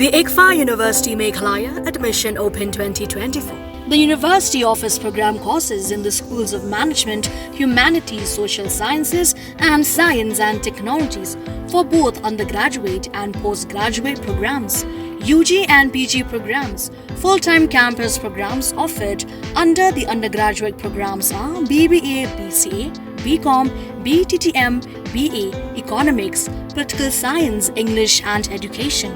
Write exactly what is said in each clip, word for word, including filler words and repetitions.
ICFAI University Meghalaya, admission open twenty twenty-four. The university offers program courses in the schools of management, humanities, social sciences, and science and technologies for both undergraduate and postgraduate programs, U G and P G programs. Full-time campus programs offered under the undergraduate programs are B B A, B C A, B Com, B T T M, B A, Economics, Political Science, English and Education.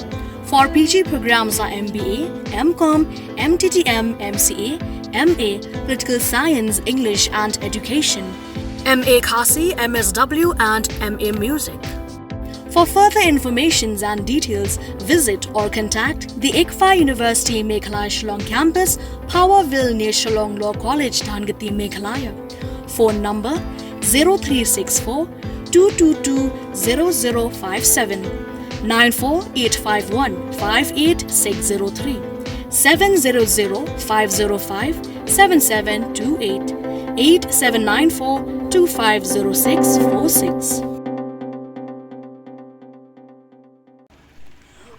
For P G programs are M B A, M Com, M T T M, M C A, M A, Political Science, English and Education, M A Khasi, M S W and M A Music. For further informations and details, visit or contact the ICFAI University Meghalaya Shillong campus, Powerville near Shillong Law College, Dhangati, Meghalaya. Phone number zero three six four two two two zero zero five seven, nine four eight five one five eight six zero three, seven zero zero five zero five seven seven two eight, eight seven nine four two five zero six four six.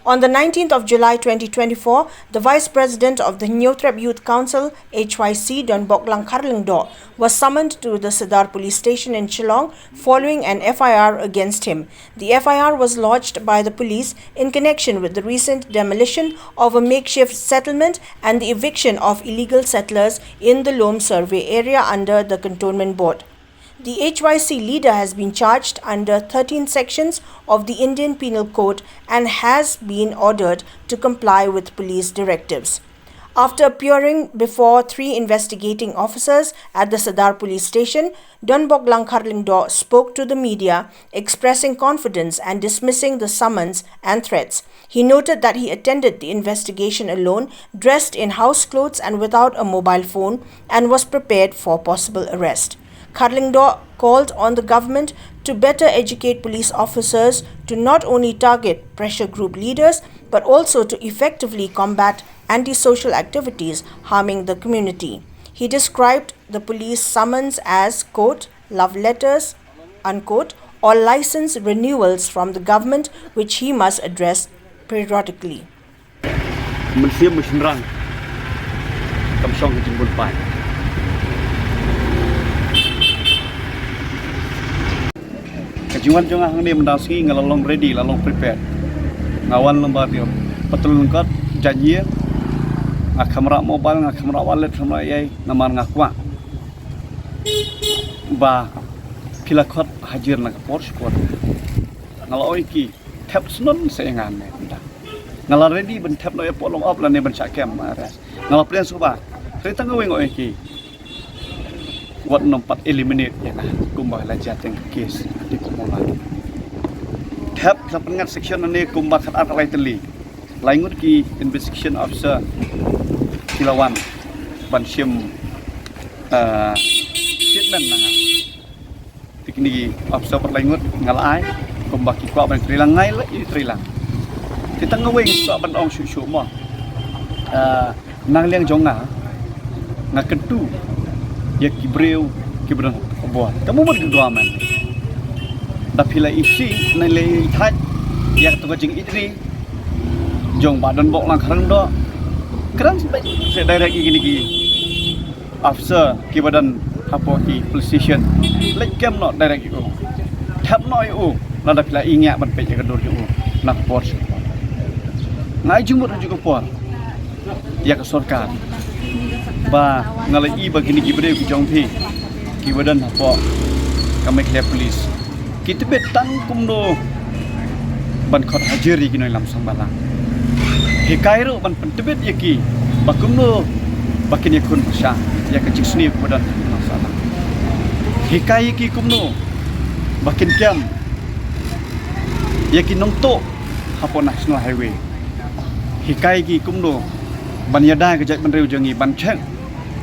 On the nineteenth of July twenty twenty-four, the Vice President of the Hynñiewtrep Youth Council, H Y C, Donbok Langkhar Lyngdoh, was summoned to the Sadar Police Station in Shillong following an F I R against him. The F I R was lodged by the police in connection with the recent demolition of a makeshift settlement and the eviction of illegal settlers in the Lom Survey area under the Cantonment Board. The H Y C leader has been charged under thirteen sections of the Indian Penal Code and has been ordered to comply with police directives. After appearing before three investigating officers at the Sadar Police Station, Donbok Langkhar Lyngdoh spoke to the media, expressing confidence and dismissing the summons and threats. He noted that he attended the investigation alone, dressed in house clothes and without a mobile phone, and was prepared for possible arrest. Kharlyngdoh called on the government to better educate police officers to not only target pressure group leaders but also to effectively combat antisocial activities harming the community. He described the police summons as, quote, love letters, unquote, or license renewals from the government, which he must address periodically. Mynsiem, mynsiem shynrang kam shong ka jingbun paid. Ka jingwan jong nga hangne mynta sngi nga la long ready, la long prepared. Nga wan lyngba ki patrol lyngkot, janji nga kham rah mobile, nga kham rah wallet, kham rah ei ei, namar nga kwah ba phi la khot hajir na ka por sha por. Nga la ong ïa ki, thep shnong sa ïa nga ne mynta. Nga la ready ban thep noh ïa pdeng longop lane ban shah kem arrest. Nga la plan suba. Hynrei tang kawei nga ong ïa ki, wat nym pat eliminate ïa nga kumba la jia teng ka case ha Deipukhmawla. Thep, la pynngat section lane kumba khatar khatlai tylli. Lai ngut ki investigation officer ki la wan ban shim, eh, statement na nga. Te kine ki officer pat lai ngut nga la ai kumba ki kwah ban trei lang, nga la ïa trei lang. Te tang kawei nga kwah ban ong shuh shuh mo. Eh, na liang jong nga, nga kyntu ïa ki briew kiba don ha bor, ka mut ka government. Da phi la ïeit ne la ïeit thait ïa kato ka jingïeit ri jong Bah Donbok Langkhar Lyngdoh, kren sbek direct ïa kine ki officer kiba don hapoh ki police station. Leit kem noh direct ïa u, thep noh ïa u, lada phi la ïeng ïa ban peit ïa ka dur jong u na ka por sha ka por. Nga ai jingmut ha kajuh ka por ïa ka sorkar ba nga la ïohi ba kine ki briew ki jong phi kiba don hapoh ka Meghalaya Police ki tbit tang kumno ban khot hajir ïa ki nongïalam sngewbha lang. Hikai ruh ban pyntbit ïa ki ba kumno ba kin ïakhun pyrshah ïa ka jingsniew kaba don ha nongsa lang. Hikai ïa ki kumno ba kin kem ïa ki nongtuh hapoh National Highway. Hikai ïa ki kumno ban ïada ka jaitbynriew jong ngi, ban check,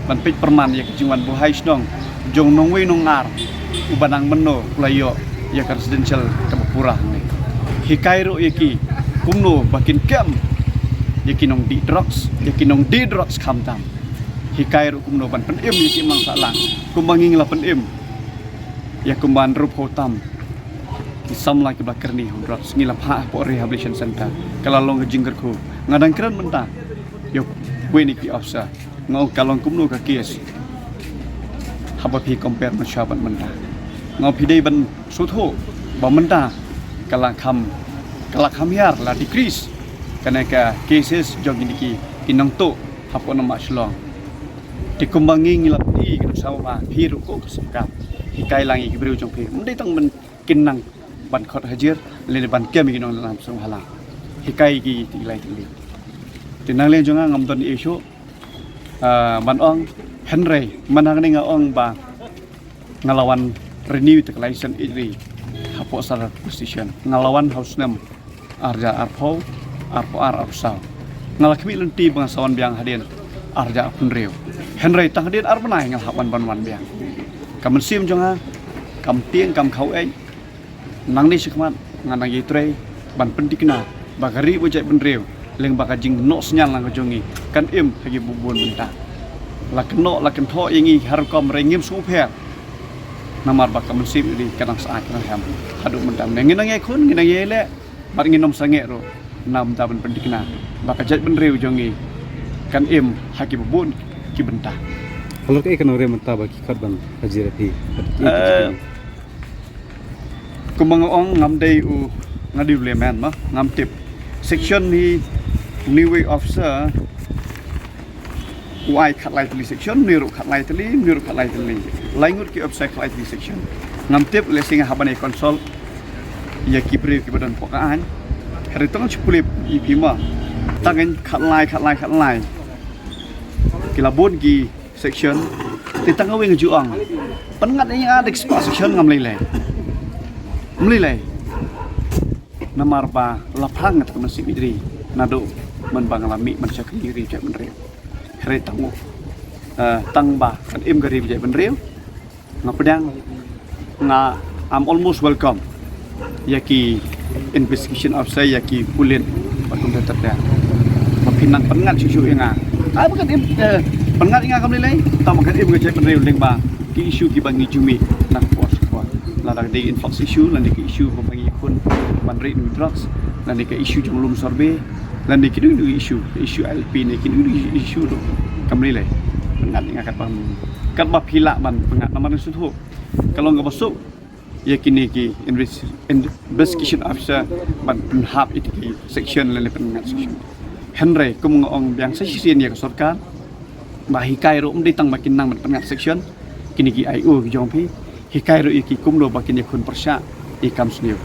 ban peit pyrman ïa ka jingwan buhai shnong jong nongwei nongar uba nang mynno u la ïoh ïa ka residential kaba pura hangne. Hikai ruh ïa ki kumno ba kin kem ïa ki nongdih drugs, ïa ki nongdih drugs khamtam. Hikai ruh kumno ban pynim ïa ki imlang sahlang kumba ngi la pynim ïa kumba hynriewphew tam ki samla kiba kyrni ha drugs, ngi la phah hapoh rehabilitation center. Ka la long ka jingkyrkhu Nga dang kren mynta ïa uwei na ki officer, nga ong ka long kumno ka case haba phi compare mynshuwa bad mynta. Nga ong phi dei ban sngewthuh ba mynta ka la kham, ka la kham hiar, la decrease kane ka cases jong kine ki, ki nongtuh hapoh nongmah Shillong. Te kumba ngi, ngi la pyni ka nuksa ba phi ruh ko ka sorkar, hikai lang ïa ki briew jong phi, ym dei tang ban kin nang ban khot hajir lane ban kem ïa ki nongïalam sngewbha lang. Hikai ki, te ki lai tylli. Te na liang jong nga ngam don ei shuh, ah, ban ong, hynrei mynta hangne nga ong ba nga la wan renew ïa ka license ïeit ri hapoh Sadar Police Station. Nga la wan ha u snem ar hajar arphew, arphew ar, arphew saw. Nga la khmih lynti ba nga sa wan biang hadien ar hajar arphew hynriew. Hynrei tang hadien ar bnai nga la hap wan, ban wan biang. Ka mynsiem jong nga kam tieng, kam khaw eit. Nangne shakhmat nga nang ïatrei ban pynthikna ba ka ri ba jaitbynriew, lane ba ka jingnoh synñiang lang ka jong ngi, kan im ha kiba bun bynta. La kynnoh la kynthoh ïa ngi ha rukom hynrei ngim sngewpher. Namar ba ka mynsiem ïeit ri ka dang sah, ka dang hem. Haduh mynta ngi nang ïakhun, ngi nang ïaleh bad ngin ym sangeh ruh na bynta ban pynthikna ba ka jaitbynriew jong ngi kan im ha kiba bun ki bynta. Halor kaei ka nongrim mynta ba ki khot ban hajir ïa phi? Eh, kumba nga ong, ngam dei u, nga dei u layman ma, ngam tip. Section hi, une uwei officer u ai khatlai tylli section, une ruh khatlai tylli, une ruh khatlai tylli. Lai ngut ki officer khatlai tylli section. Ngam tip, lehse nga hap ban ïa consult ïa ki briew kiba don hapoh ka aiñ. Hynrei tang shu pule ïa phi ma, tang khatlai, khatlai, khatlai. Ki la bun ki section. Te tang kawei nga ju ong, pynngat ïa nga da ki spah section, ngam lei lei. Ngam lei lei. Namar ba la phrang ïa ka mynsiem ïeit ri naduh mynba nga la mih ban shakri ïa ka ri ba jaitbynriew. Hynrei tang, eh, tang ba kan im ka ri ba jaitbynriew, nga pdiang, nga, I'm almost welcome ïa ki investigation officer, ïa ki pulit bad kumta ter ter. Ba phin nang pynngat shuh shuh ïa nga. Ai ba kan im, eh, pynngat ïa nga kam lei lei, tang ba kan im ka jaitbynriew lyngba ki issue kiba ngi ju mih na ka por sha ka por. Lada ka dei influx issue, lane ka issue kaba ngi ïakhun ban ri na drugs, lane ka issue jong lum sorbet, lane kino kino ki issue, ka issue I L P ne kino kino ki issue ruh, kam lei lei. Pynngat ïa nga katba, katba phi lah ban pynngat, namar nga sngewthuh ka long kaba suk ïa kine ki inves-, investigation officer ban pynhap ïa ki section lane pynngat section. Hynrei kum nga ong biang sa shisien ïa ka sorkar, ba hikai ruh ym dei tang ba kin nang ban pynngat section, kine ki I O ki jong phi, hikai ruh ïa ki kumno ba kin ïakhun pyrshah ïa ka kam sniew.